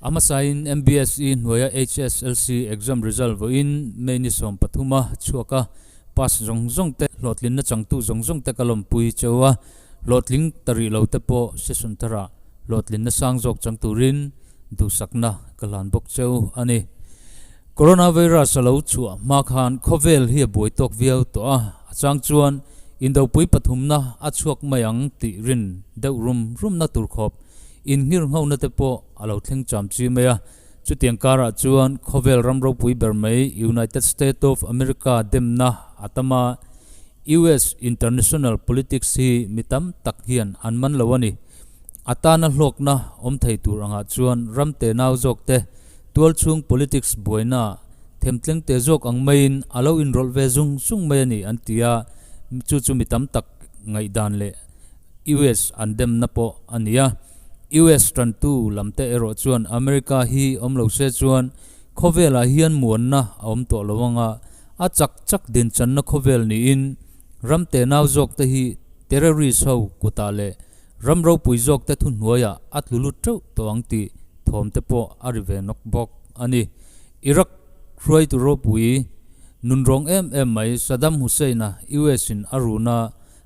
A hmasain MBSE hnuaia HSLC exam result vawiin May ni 13 a chhuak a, pass zawng zawng te hlawhtlinna changtu zawng zawng te ka lawmpui cheu a, hlawhtling ta rih lo te pawh session tharah hlawhtlinna sang zawk chang turin duhsakna ka hlan bawk cheu a ni. Coronavirus a lo chhuah hma khan khawvel hi a buai tawk viau tawh a, a chang chuan indopui pathumna a chhuak mai ang tih rin deuh rum rumna tur khawp inngirnghona te pawh a lo thleng cham chi mai a. Chutiang karah chuan khawvel ram ropui ber mai United State of America demna a tam a, US international politics hi mi tam tak hian an man lo a ni. A tana hlawkna awm thei tur angah chuan ram tenau zawk te Tualchhung politics buaina themtleng te zawk ang maiin a lo inrawlh ve zung zung mai a ni an ti a, chu chu mi tam tak ngaihdan leh US an demna pawh a ni a. US tantu lamte erawh chuan America hi awm lo se chuan khawvelah hian muanna a awm tawh lo anga a chak chak dinchanna khawvel niin ram tenau zawk te hi terrorist ho kutah leh Ram ropui zawk te thuhnuaiah a tlu lut teuh tawh ang tih thawm te pawh a ri ve nawk bawk a ni. Iraq hruaitu ropui nunrawng em em mai Saddam Hussein-a US-in a run a,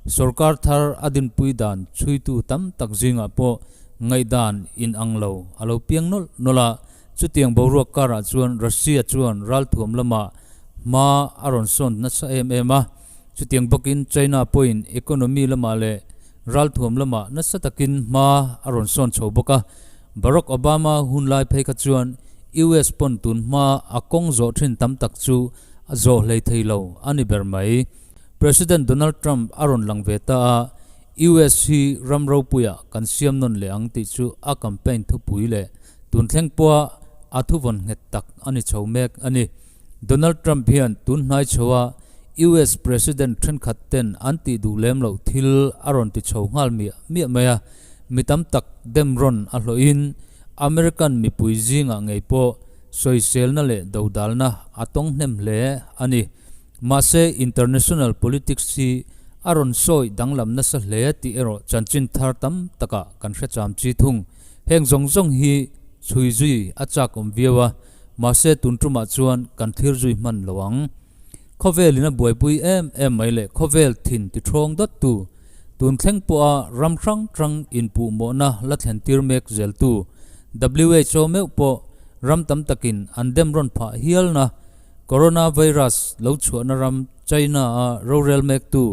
sorkar thar a dinpui dan chhuitu tam tak zingah pawh ngaihdan inang lo a lo piang nawlh nawlh a, chutiang boruak karah chuan Russia chuan ralthuam lamah hma a rawn sawn nasa em em a, chutiang bawkin China pawhin economy lamah leh Ralthuam lamah nasa takin hma a rawn sawn chho bawk a, Barack Obama hun lai phei kha chuan US pawn tun hma a kawng zawh thin tam tak chu a zawh hlei thei lo a ni ber mai. President Donald Trump a rawn lang ve ta a, US hi ram ropuiah kan siam nawn leh ang tih chu a campaign thupui leh tun thleng pawha a thuvawn nghet tak a ni chho mek a ni. Donald Trump hian tun hnai chhoa US President thenkhat ten an tih duh lem loh thil a rawn ti chho nghal miah miah mai a, mi tam tak dem rawn a hlawhin American mipui zingah ngei pawh sawiselna leh dodalna a tawng hnem hle a ni. Mahse international politics hi a rawn sawi danglam nasa hle tih erawh chanchin thar tam takah kan hre cham chi thung. Heng zawng zawng hi chhui zui a chak awm viau a. Mahse tun tumah chuan kan thlir zui hman lo ang. Khawvel in a buaipui em em mai leh khawvel thin ti thawng dawt tu, tun thleng pawha ram hrang hrang inpuhmawhna la thlen tir mek zel tu WHO meuh pawh ram tam takin an dem rawn phah hialna Coronavirus lo chhuahna ram China a rorel mek tu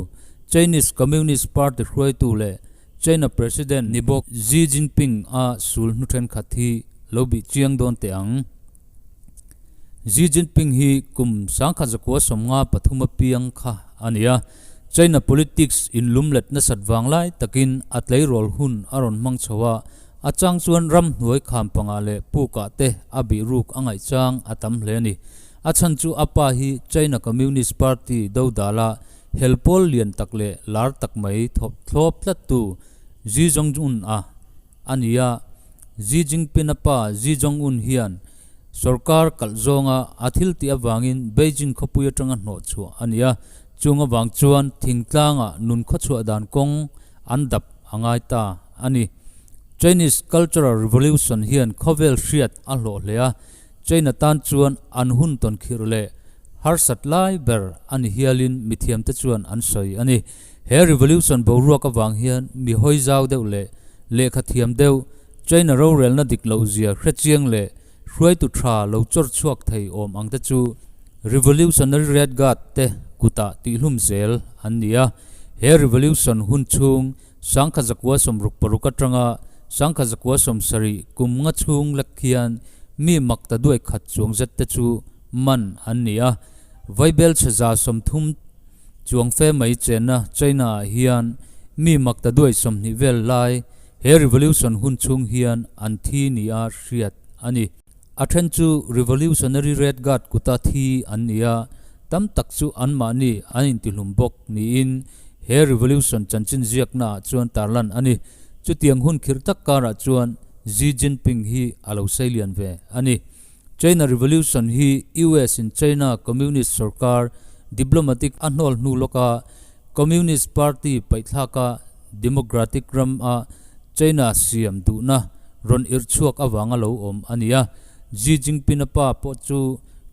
Chinese Communist Party hruaitu leh China President ni bawk Xi Jinping a sul hnu thenkhat hi lo bih chiang dawn teh ang. Xi Jinping hi kum 1953 a piang kha a ni a, China politics inlumlet nasat vang lai takin a tleirawl hun a rawn hmang chho a, a chang chuan ram hnuai kham pangah leh pukah te a bih ruk a ngaih chang a tam hle a ni. A chhan chu a pa hi China Communist Party dodala helpawl lian tak leh lar tak mai thawp thlawp tlattu Xi Zhongzun a a ni a, Xi Jinping-a pa Xi Jong-un hian sorkar kalh zawnga a thil tih avangin Beijing khawpui atanga hnawh chhuah a ni a, chung avang chuan thingtlanga nun khawchhuah dan kawng an dap a ngai ta a ni. Chinese Cultural Revolution hian khawvel hriat a hlawh hle a, China tan chuan an hun tawn khirh leh harsat lai ber a ni hialin mithiamte chuan an sawi a ni. He revolution boruak avang hian mi hawi zau deuh leh lehkha thiam deuh, China rorelna dik loh zia hre chiang leh hruaitu tha lo chawr chhuak thei awm ang te chu Revolutionary Red Guard te kutah tihlum zel an ni a. He revolution hun chhung 1966 atanga 1970 kum nga chhung lek hian mi mak ta duai khat chuang zet te chu man an ni a. Vaibel chhe 30 Chuang fe mai chenna China ah hian mi mak ta duai 20 vel lai he revolution hun chhung hian an thi ni a hriat a ni. A then chu Revolutionary Red Guard kuta thi an ni a, tam tak chu anmahni an intihlum bawk niin he revolution chanchin ziakna ah chuan tarlan a ni. Chutiang hun khirh tak karah chuan Xi Jinping hi a lo seilian ve a ni. China Revolution hi US in China Communist sorkar diplomatic a hnawl hnu lawka Communist Party paihthlaka democratic ram a China siam duhna rawn irh chhuak avanga lo awm a ni a. Xi Jinping-a pa pawh chu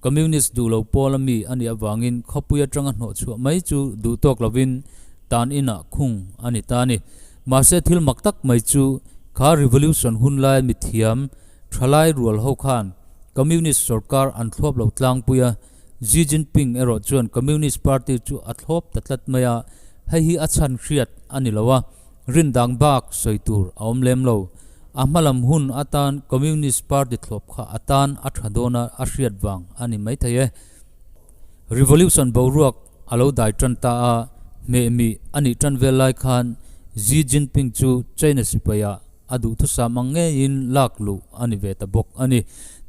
Communist duh lo pawl a mi a nih avangin khawpui atanga hnawh chhuah mai chu duh tawk lovin tan inah khung a ni ta a ni. Mahse thil mak tak mai chu kha revolution hun lai mithiam thalai rual ho khan Communist sorkar an thlawp lo tlangpui a, Xi Jinping erawh chuan Communist Party chu a thlawp ta tlat mai a, hei hi a chhan hriat a ni lo a, rindang bak sawi tur a awm lem lo. A hmalam hun atan Communist Party thlawp kha a tan a tha dawn a a hriat vang a ni maithei e. Revolution boruak a lo dai tan ta a, hmehmih a nih tan vel lai khan Xi Jinping chu China sipaiah a duhthusam ang ngeiin lak luh a ni ve ta bawk a ni.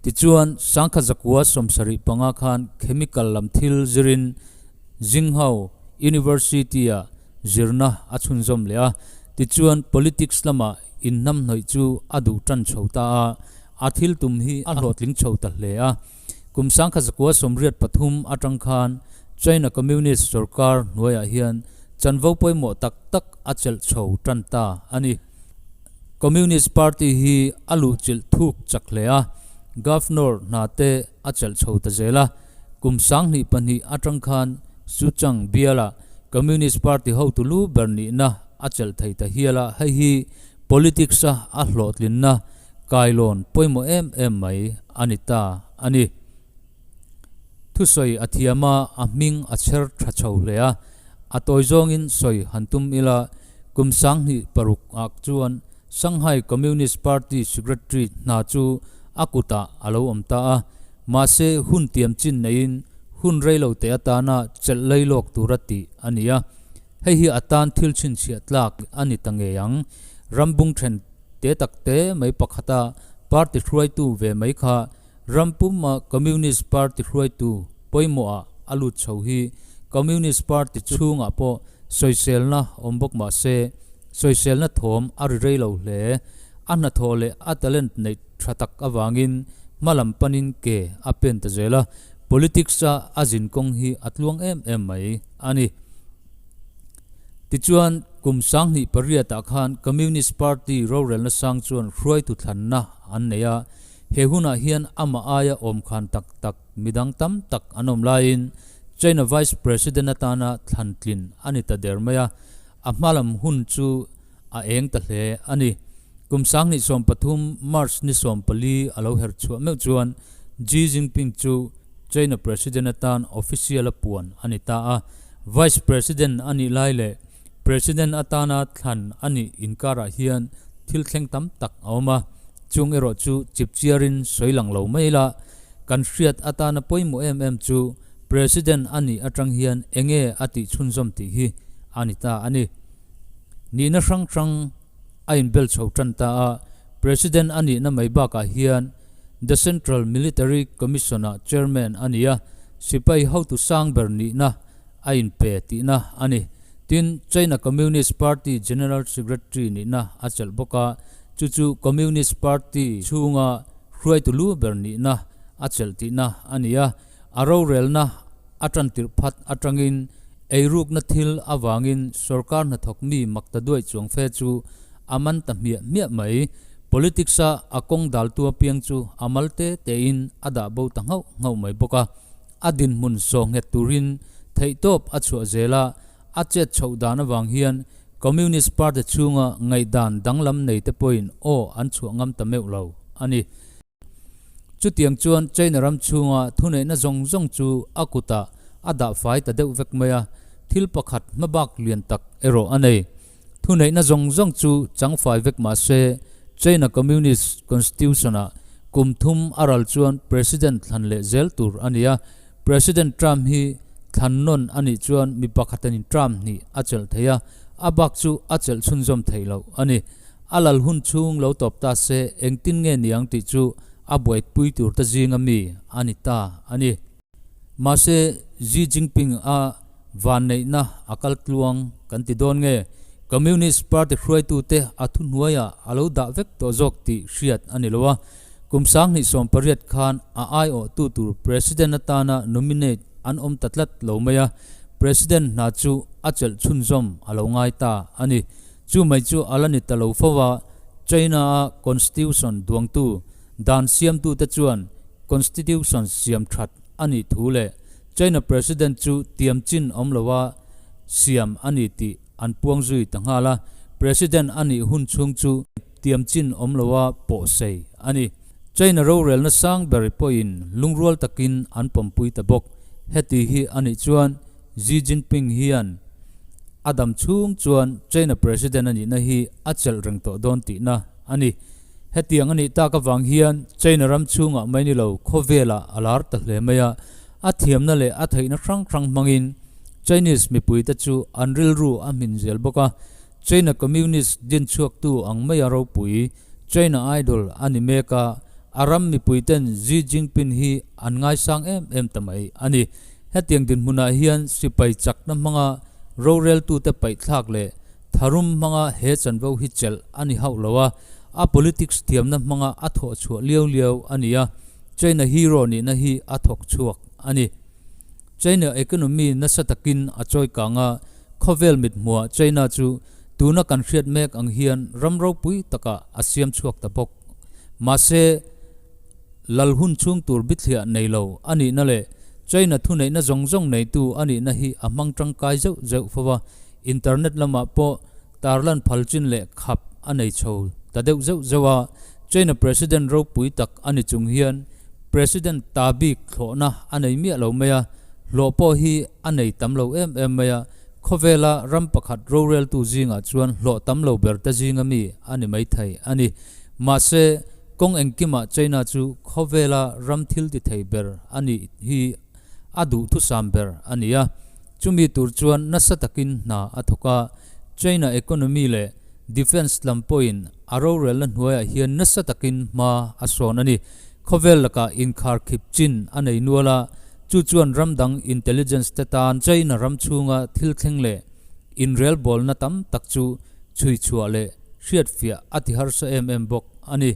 Tichuan, Sangkhat zakua 75 khan chemical lam thil zirin Jinghao University-ah zirna a chhunzawm leh a. Tichuan, politics lamah inhnamhnawih chu a duh tan chho ta a, a thil tum hi a hlawhtling chho ta hle a. Kum 1983 atang khan China Communist sorkar hnuaiah hian chanvo pawimawh tak tak a chelh chho tan ta a ni. Communist Party hi a luhchilh thuk chak hle a, Governor hna te a chelh chho ta zel a. Kum 2002 atang khan Suchang biala Communist Party hotu lu ber nihna a chelh thei ta hial a, hei hi politics-a a hlawhtlinna kailawn pawimawh em em mai a ni ta a ni. Thusawi a thiam a, a hming a chher tha chho hle a, a tawi zawngin sawi han tum ila, kum 2006 ah chuan Shanghai Communist Party Secretary hna chu a kutah a lo awm ta a, mahse hun tiam chin neiin hun reilo te atana chelh lei lawk tura tih a ni a, hei hi atan thil chhinchhiah tlak a ni ta ngei ang. Rambung then te tak te mai pakhata party hruaitu ve mai kha Ram puma Communist Party hruaitu pawimawhah a lut chho hi Communist Party chhungah pawh sawiselna awm bawk mah se, sawiselna thawm a ri rei lo hle. A hnathawh leh a talent neih tha tak avangin hma lam panin ke a pen ta zel a, politics-a a zin kawng hi a tluang em em mai a ni. Tichuan, kum 2008-ah khan Communist Party rorelna sang chuan hruaitu thlanna an nei a, He hunah hian amah aia awm khan tak tak midang tam tak an awm laiin China Vice President atana thlan tlin a ni ta der mai a, a hmalam hun chu a eng ta hle a ni. Kum 2013 March ni 14 a lo her chhuah meuh chuan Xi Jinping chu China President atan official a puan a ni ta a, Vice President a nih lai leh President atana thlan a nih inkarah hian thil thleng tam tak a awm a, chung erawh chu chipchiarin sawi lang lo mai ila, kan hriat atana pawimawh em em chu President a nih atang hian enge a tih chhunzawm tih hi a ni ta a ni. Nihna hrang hrang a inbel chho tan ta a, President a nihna mai bakah hian The Central Military Commission-ah Chairman a ni a, sipai hotu sang ber nihna a inpe tihna a ni. Tin, China Communist Party General Secretary nihna a chelh bawk a, chu chu Communist Party chhunga hruaitu lu ber nihna a chelh tihna a ni a. A rorelna a tantirh phat atangin eirukna thil avangin sorkar hnathawk mi makta duai chuang fe chu a man ta hmiah hmiah mai. Politics-a a kawng daltu apiang chu a mal te tein a dah bo ta nghauh nghauh mai bawk a. A dinhmun saw nghet turin theihtawp a chhuah zel a, a chet chhoh dan avang hian Communist Party chhunga ngaihdan danglam nei te pawhin aw an chhuah ngam ta meuh lo a ni. Chutiang chuan China ram chhunga thuneihna zawng zawng chu a kutah a dah fai ta deuh vek mai a, thil pakhat hmabak lian tak erawh a nei. Thuneihna zawng zawng chu changfai vek mah se, China Communist Constitution-ah kum thum a ral chuan President thlan leh zel tur a ni a, President Trump hi thlan nawn a nih chuan mi pakhatin term hnih a chelh thei a, a bak chu a chelh chhunzawm theih loh a ni. A lal hun chhung lo tawp ta se engtin nge niang tih chu a buaipui tur te zinga mi a ni ta a ni. Mahse, Xi Jinping-a vanneihna a kal tluang kan ti dawn nge? Communist Party hruaitute a thuhnuaiah a lo dah vek tawh zawk tih hriat a ni lo a. Kum 2018 khan a aiawhtu tur President atana nominate an awm ta tlat lo mai a, President hna chu a chelh chhunzawm a lo ngai ta a ni. Chu mai chu a la ni ta lo fo a, China-a Constitution duangtu dan siamtute chuan Constitution siam that a nih thu leh China President chu tiam chin awm loa siam a ni tih an puang zui ta nghal a, President a nih hun chhung chu tiam chin awm loa pawh sei a ni. China rorelna sang ber pawhin lungrual takin an pawmpui ta bawk. Heti hi a nih chuan Xi Jinping hian a dam chhung chuan China President a nihna hi a chelh reng tawh dawn tihna a ni. Hetiang a nih tak avang hian China ram chhungah mai ni lo khawvelah a lar ta hle mai a, a thiamna leh a theihna hrang hrang hmangin Chinese mipuite chu an rilru a hmin zel bawk a, China Communist dinchhuaktu ang maia ropui China Idol a ni mek a, a ram mipuiten Xi Jinping hi an ngaisang em em ta mai a ni. Hetiang dinhmunah hian sipai chakna hmanga roreltute paihthlak leh Tharum hmanga he chanvo hi chelh a ni hauh lo a, a politics thiamna hmanga a thawh chhuah liau liau a ni a, China hero nihna hi a thawk chhuak a ni. China economy nasa takin a chawi kang a, khawvel mithmuah China chu tuna kan hriat mek ang hian ram ropui takah a siam chhuak ta bawk. Mahse, lal hun chhung tur bithliah nei lo a nihna leh China thuneihna zawng zawng neitu a nihna hi a hmang tangkai zeuh zeuh fo a, Internet lamah pawh tarlan phal chin leh khap a nei chho ta deuh zeuh zeuh a, China President ropui tak a ni chung hian President ta bik thlawhna a nei miah lo mai a, hlawh pawh hi a nei tam lo em em mai a, khawvela ram pakhat roreltu zingah chuan hlawh tam lo ber te zinga mi a ni maithei a ni. Mahse, kawng engkimah China chu khawvela ram thil ti thei ber a nih hi a duhthusam ber a ni a. Chumi tur chuan nasa takin hna a thawk a, China economy leh defence lam pawhin a rorelna hnuaiah hian nasa takin hma a sawn a ni. Khawvel lakah inkharkhip chin a nei nual a, chu chuan ram dang intelligence te tan China ram chhunga thil thleng leh inrelbawlna tam tak chu chhui chhuah leh hriatfiah a ti harsa em em bawk a ni.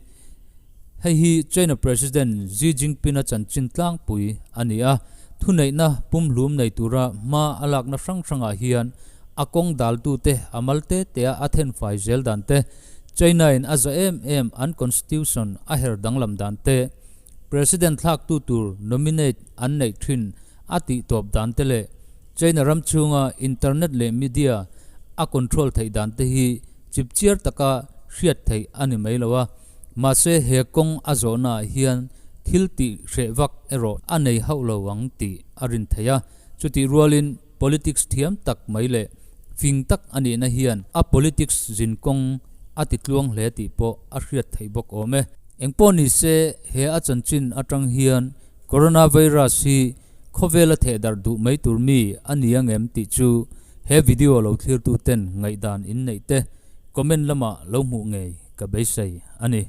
Hei hi China President Xi Jinping-a chanchin tlangpui a ni a, thuneihna pumhlum nei tura hma a lakna hrang hrangah hian a kawng daltute a mal te tea a thenfai zel dan te, China-in a za em em an constitution a her danglam dan te, President thlaktu tur nominate an neih thin a tihtawp dan te leh China ram chhunga internet leh media a control theih dan te hi chipchiar taka hriat theih a ni mai lo a. Mahse he kawng a zawhnaah hian thil tih hreh vak erawh a nei hauh lo ang tih a rin theih a. Chutih rualin politics thiam tak mai leh fing tak a nihna hian a politics zin kawng a ti tluang hle tih pawh a hriat theih bawk awm e. Engpawh nise he a chanchin atang hian coronavirus hi khawvela thehdarh duh mai tur mi a ni ang em tih chu he video lo thlirtu ten ngaihdan in neih te comment lamah lo hmuh ngei ka beisei a ni.